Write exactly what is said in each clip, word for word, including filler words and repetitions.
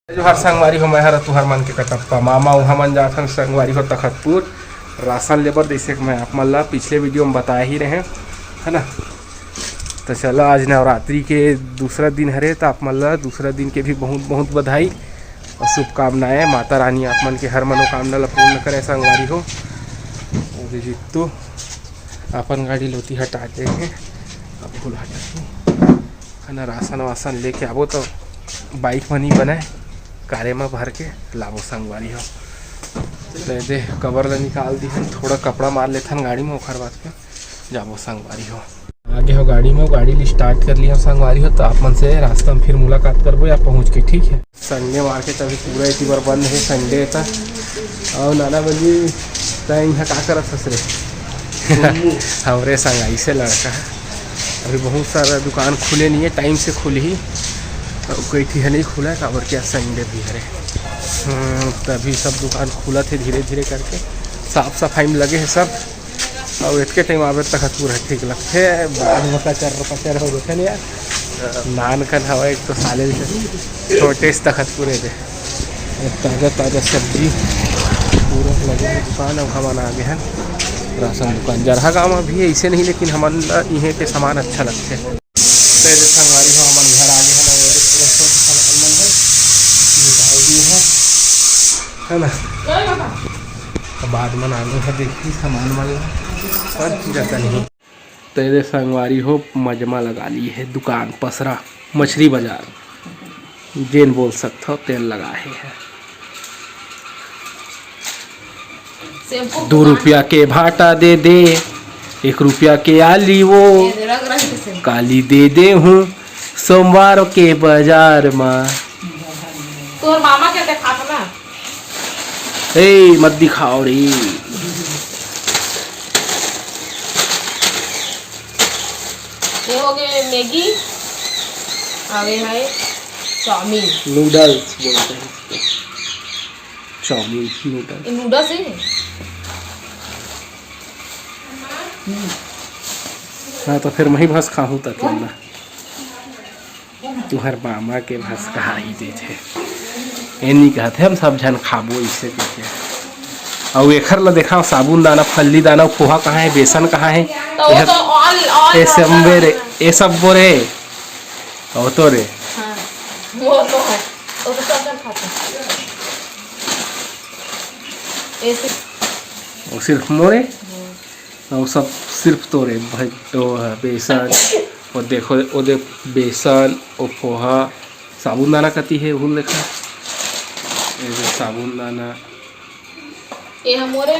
जोहार संगवारी हो, मैं हर तुहर मन के कटप्पा मामा। उहाँ मन जाथन संगवारी हो तखतपुर राशन लेबर, जैसे कि मैं आप मन ला पिछले वीडियो में बताए ही रहे, है ना। तो चला, आज नवरात्रि के दूसरा दिन हरे, तो आप मन ला दूसरा दिन के भी बहुत बहुत बधाई और शुभकामनाएं। माता रानी आप मन के हर मनोकामना ला पूर्ण करे संगवारी हो। अभी जित्तू अपन गाड़ी लोती हटा दे हे, अब फूल हटा के खाना राशन वासन लेके आबो तो बाइक म नी बनाए, कारे म भर के लाबो संगवारी हो। तो दे कवर ला निकाल दिहन, थोड़ा कपड़ा मार लेथन गाड़ी में, ओखर बाद के जाबो संगवारी हो। आगे हो गाड़ी में, गाड़ी ली स्टार्ट कर लिया संगवारी हो, तो आप मन से रास्ता में फिर मुलाकात करबो या पहुँच के, ठीक है। संडे मार्केट अभी पूरा इसी बार बंद है, संडे था। और नाना बजी तैं यहाँ का करत हस रे? हमरे संग ऐसे लड़का है, अभी बहुत सारा दुकान खुले नहीं है, टाइम से खुलही, और कोई ठीक नहीं खुला है, काबर क्या संडे भी हरे। हम्म, तभी सब दुकान खुला थे धीरे धीरे करके, साफ सफाई में लगे हैं सब। और इतके टाइम आवे तक पूरा ठीक लगथे, बाद में कचर पचर हो जाथे ना यार। नान कन हवा एक तो साले से छोटे से तखत पूरे दे। ताजा ताजा सब्जी पूरा लगे हे दुकान। अब हमन आ गए हैं राशन दुकान। जरहा गांव में भी ऐसे नहीं, लेकिन हमन ला इहें के सामान अच्छा लगथे। तो ये संगवारी हो, हमन घर आ गए हैं ना, और पूरा सब सामान मन है, निकाल दिए हैं, है ना। तो बाद में आलू है, देखी सामान मन ला, पर पूरा नहीं। तेरे संगवारी हो, मजमा लगा ली है दुकान पसरा मछली बाजार, जेन बोल सकथो तेन लगा है। शैम्पू दो रुपया के भाटा दे दे, एक रुपया के आली वो, ये रंग रंग के शैम्पू। काली दे दे हूँ सोमवार के बाजार में। तोर मामा के देखात ना। ए, मत दिखाओ रे। ये हो गए मैगी, आगे है चाउमीन। नूडल्स बोलते हैं इसको। Chowmein noodle. ये नूडल्स है? हाँ, तो फिर मैं ही भस खाहूँ तक ना। तुहर मामा के भस कहा ही देथे। ए नी कहथे, हम सब झन खाबो इसे कहिके। अउ एखर ला देखा, साबुन दाना, फल्ली दाना, पोहा कहाँ है, बेसन कहाँ है? तो वो एहर तो all, all ए सबो रे, ए सबो रे। ओ तो रे। हाँ, वो तो है। वो तो सब झन खाथे। ऐसे। वो सिर्फ मोरे? हाँ। अउ सब सिर्फ तोरे भाई, वो है बेसन, वो देखो, वो दे बेसन, वो पोहा, साबुन दाना कती है, भूल देखा, ये जो साबुन दाना। ये हम मोरे,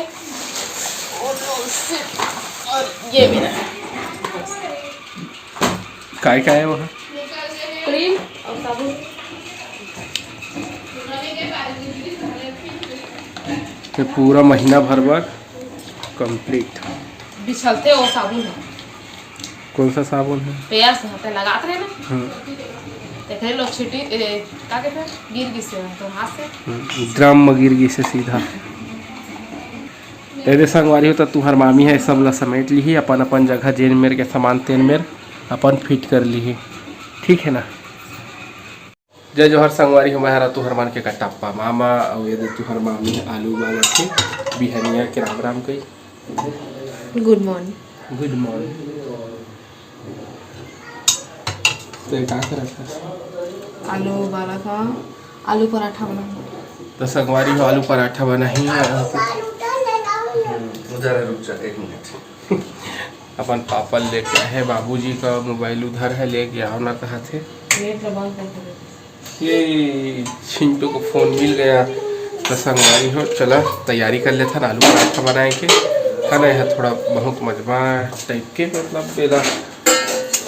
और ये मेरा। काय काय है वहाँ? क्रीम और साबुन। ये पूरा महीना भर बर कंप्लीट। बिछलते वो साबुन है। कौन सा साबुन है? पेयर से होते लगात रहे ना। हम्म। तेकरे लोग छिटी, ए, का कहते हैं? गिर गिस से, तो हाथ से। हम्म, ड्रम में गिर गिस से सीधा। तेरे संगवारी हो तो तुहर मामी है, सब ला समेट ली ही अपन अपन जगह, जेन मेर के सामान तेन मेर अपन फिट कर ली ही। ठीक है ना? जय जोहार संगवारी हो, मैं हरा तुहर मन के कटप्पा मामा, अउ ये दे तुहर मामी आलू उबालत हे। बिहनिया के राम राम कही। गुड मॉर्निंग। गुड मॉर्निंग। तो ये का करत हस? आलू उबालत हंव, आलू पराठा बनाहूं। तो संगवारी हो, आलू पराठा बनाही। हम्म, जरा रुक जा, एक मिनट। अपन पापा लेके आए हैं, बाबूजी का मोबाइल उधर है, लेके आओ ना कहा थे। नेट ला बंद कर दे। ये छिंटू को फोन मिल गया। तो संगवारी हो, चला तैयारी कर लेथन आलू पराठा बनाए के, है ना। यह थोड़ा बहुत मजमा टाइप के, मतलब, एला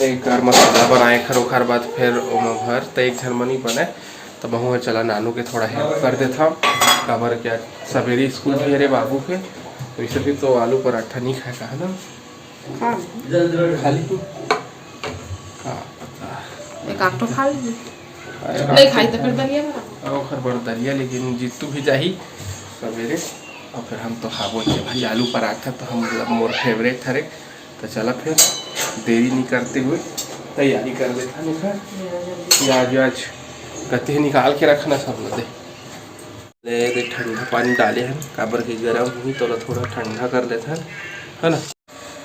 एक बार मसाला बनाए खर, ओखर बाद फिर ओमा भर, त एक झन मनी बने। तो महू ह चला नानू के थोड़ा हेल्प कर देथव, काबर क्या सवेरे स्कूल भी हरे बाबू के, तो इसे भी तो आलू पराठा नहीं खाए का, है ना। खा ले। खा ली तू? हाँ। एक आध ठो खा ली। अरे नहीं खाई तो फिर दलिया बना। ओखर बर दलिया, लेकिन जीतू भी जाही सवेरे, और फिर हम तो खाबो के भाई आलू पराठा, तो हम, मतलब, मोर फेवरेट हरे। तो चला फिर देरी नहीं करते हुए तैयारी कर लेथन एखर। प्याज व्याज कते निकाल के रखना सब ल दे। ले दे, ठंडा पानी डाले हन, काबर के गरम होही, तोला थोड़ा ठंडा कर लेथन, है ना।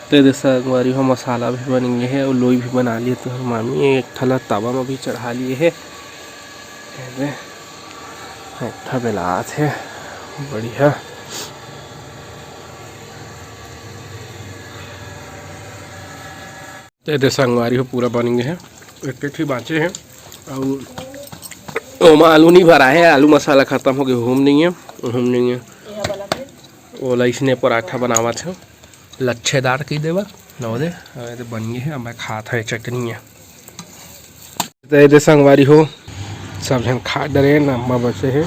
ते दे संगवारी हो, मसाला भी बन गे हे अउ लोई भी बना लिए तुहर मामी। एक ठला तवा म भी चढ़ा लिए हे। ए दे, एक ठा बेलात हे, बढ़िया। ते दे संगवारी हो, पूरा बन गे हे, एक एक ही बाँचे हे। अउ ओमा आलू नहीं भरा हे, आलू मसाला खत्म हो गे, ओहू म नहीं हे, ओहू म नहीं हे। ओला इसने पराठा बनावत हे, लच्छेदार कहि देवा, नव दे। अउ ए दे बन गे हे, अब मैं खात हे चटनी हे। ते दे संगवारी हो, सब झन खा डरे, अम्मा बचे हे,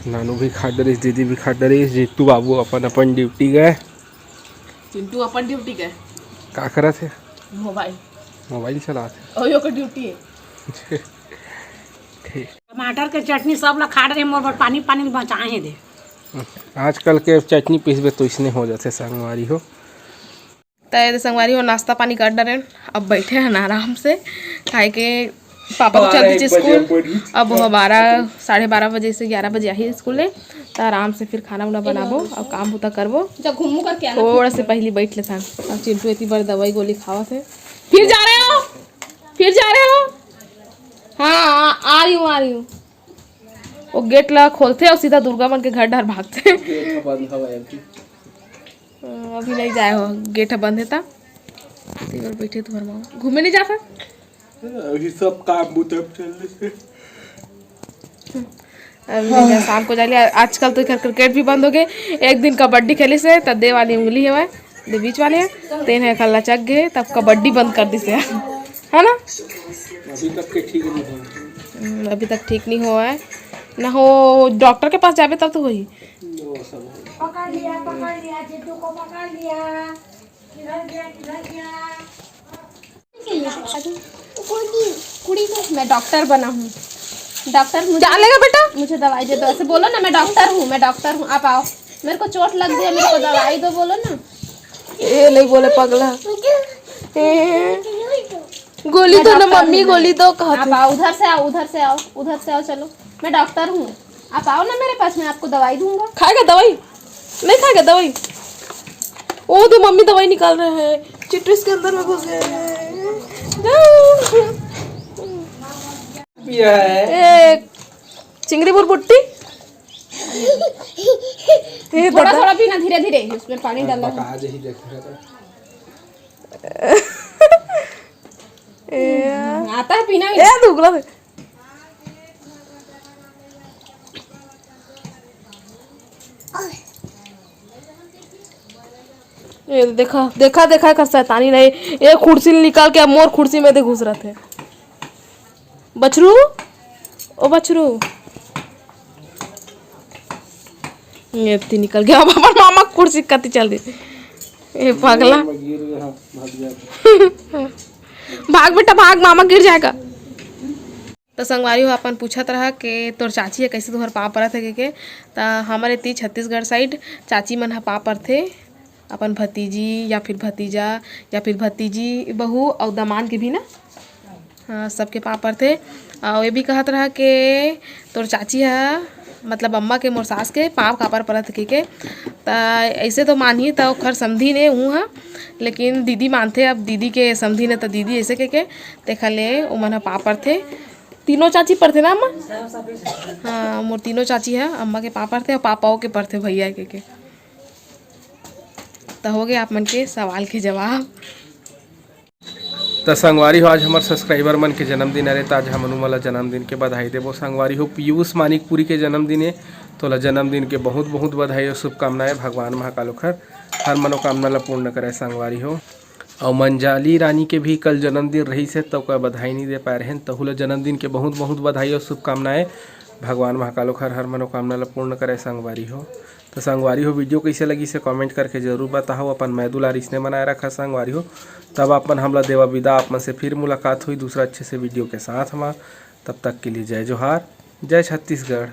नानू भी खा डरिस, दीदी भी खा डरिस, जीतू बाबू अपन अपन ड्यूटी गए। चिंटू अपन ड्यूटी गए। का करत हे? मोबाइल। मोबाइल चलात हे। ओयो के ड्यूटी हे। ठीक। टमाटर के चटनी सब ला खा डरे, मोर बर पानी पानी बचाए हे दे। आजकल के चटनी पीसबे तो इसने हो जाथे संगवारी हो। त ए दे संगवारी हो, नाश्ता पानी कर डरेन, अब बैठे हन आराम से, काहे के पापा को चल दीजिए स्कूल। अब वो बारह, साढ़े बारह बजे से ग्यारह बजे आही स्कूल ले, त आराम से फिर खाना उना बनाबो अउ काम बुता करबो। जा घूमू करके आना। थोड़ा से पहली बैठ लेथन। अब चिंटू एती बर दवाई गोली खावत हे। फिर जा रहे हो? फिर जा रहे हो? हाँ, आ, आ रही हूँ, आ रही हूँ। वो गेट ला खोलथे अउ सीधा दुर्गा मन के घर डहर भागथे। गेट ह बंद हवय अभी। अ, अभी नहीं जाए हो, गेट ह बंद हे ता। तेकर बैठे तुम्हार माँ घूमे नहीं जाता। अभी सब काम बुता चल रहे। अभी नहीं जा, शाम को जाली। आजकल तो एकर क्रिकेट भी बंद हो गए। एक दिन कबड्डी खेलिस हे, त दे वाली उंगली हवय, दे बीच वाले हे, तेन हे कल लचक गए, तब कबड्डी बंद कर दिस हे, है ना? अभी तक के ठीक नहीं हो। हम्म, अभी तक ठीक नहीं हुआ है ना। हो, डॉक्टर के पास जाबे तब तो होही। वो सब हो। पकड़ लिया, पकड़ लिया, चिंटू को पकड़ लिया। किधर गया, किधर गया? कुड़ी को, मैं डॉक्टर बना हूँ। डॉक्टर मुझे, क्या लेगा बेटा? मुझे दवाई दे दो। ऐसे बोलो ना, मैं डॉक्टर हूँ, मैं डॉक्टर हूँ। आप आओ, मेरे को चोट लग गई है, मेरे को दवाई दो, बोलो ना। ए, नहीं बोले पगला। ए, गोली दो ना मम्मी, गोली दो, कहा आप आओ, उधर से आओ, उधर से आओ, उधर से आओ, चलो, मैं डॉक्टर हूँ। आप आओ ना मेरे पास, मैं आपको दवाई दूंगा। खाएगा दवाई? नहीं खाएगा दवाई? ओ, दे मम्मी दवाई निकाल रहे हैं, चिट्टू इसके अंदर में घुस गए हैं। जाओ। पिया है। ए, चिंगड़ी बुरबुट्टी। ए, थोड़ा दादा। थोड़ा पीना, धीरे धीरे, उसमें पानी डाला है। बका जे ही देख रहे थे। ए। आता है पीना भी। ए, दुगला दे। ए, देखा, देखा, देखा, कर शैतानी नहीं। ए, कुर्सी निकाल के मोर कुर्सी में दे घुस रहा थे। बछरू, ओ बछरू, ये एती निकल गया। अब अपन मामा के कुर्सी कती चल दी। ए पगला। मैं गिर गया, भाग जा। भाग बेटा, भाग, मामा गिर जाएगा। तो संगवारी हो, अपन पूछत रहा कि तोर चाची ह कैसे तुहर पाँव परत हे के, के? त हमर एती छत्तीसगढ़ साइड चाची मन ह पाँव परथे अपन भतीजी या फिर भतीजा या फिर भतीजी बहू अउ दमांद के भी ना। हाँ, सबके पाँव परथे। अउ ये भी कहत रहा के तोर चाची ह, मतलब अम्मा के, मोर सास के पाँव काबर परत हे के, त ऐसे तो मानही त ओखर समधी ने हूँ ह, लेकिन दीदी मानथे। अब दीदी के समधी ने त दीदी ऐसे के, के तेखर ले ओमन ह पाँव परथे। तीनों चाची परथे ना अम्मा? हाँ, मोर तीनों चाची ह अम्मा के पाँव परथे अउ पापाओ के परथे भैया के, के। त हो गए आप मन के सवाल के जवाब। त संगवारी हो, आज हमर subscriber मन के जन्मदिन हरे, त आज हमन उमन ला जन्मदिन के बधाई देबो। संगवारी हो, पीयूष मानिकपुरी के जन्मदिन हे, तोला जन्मदिन के बहुत बहुत बधाई अउ शुभकामनाएं। भगवान महाकाल ओखर हर मनोकामना ला पूर्ण करे संगवारी हो। अउ मंजाली रानी के भी कल जन्मदिन रहिस हे, त ओकर बधाई नइ दे पाए रहेन, तहू ला जन्मदिन के बहुत बहुत बधाई अउ शुभकामनाएं। भगवान महाकाल ओखर हर मनोकामना ला पूर्ण करे संगवारी हो। त संगवारी हो, video कइसे लगिस हे comment करके जरूर बताहू। अपन मया दुलार इसने बनाए रखा संगवारी हो। तब आप मन हमला देवा बिदा, आप मन से फिर मुलाकात होही दूसरा अच्छे से video के साथ मा। तब तक के लिए जय जोहार, जय छत्तीसगढ़।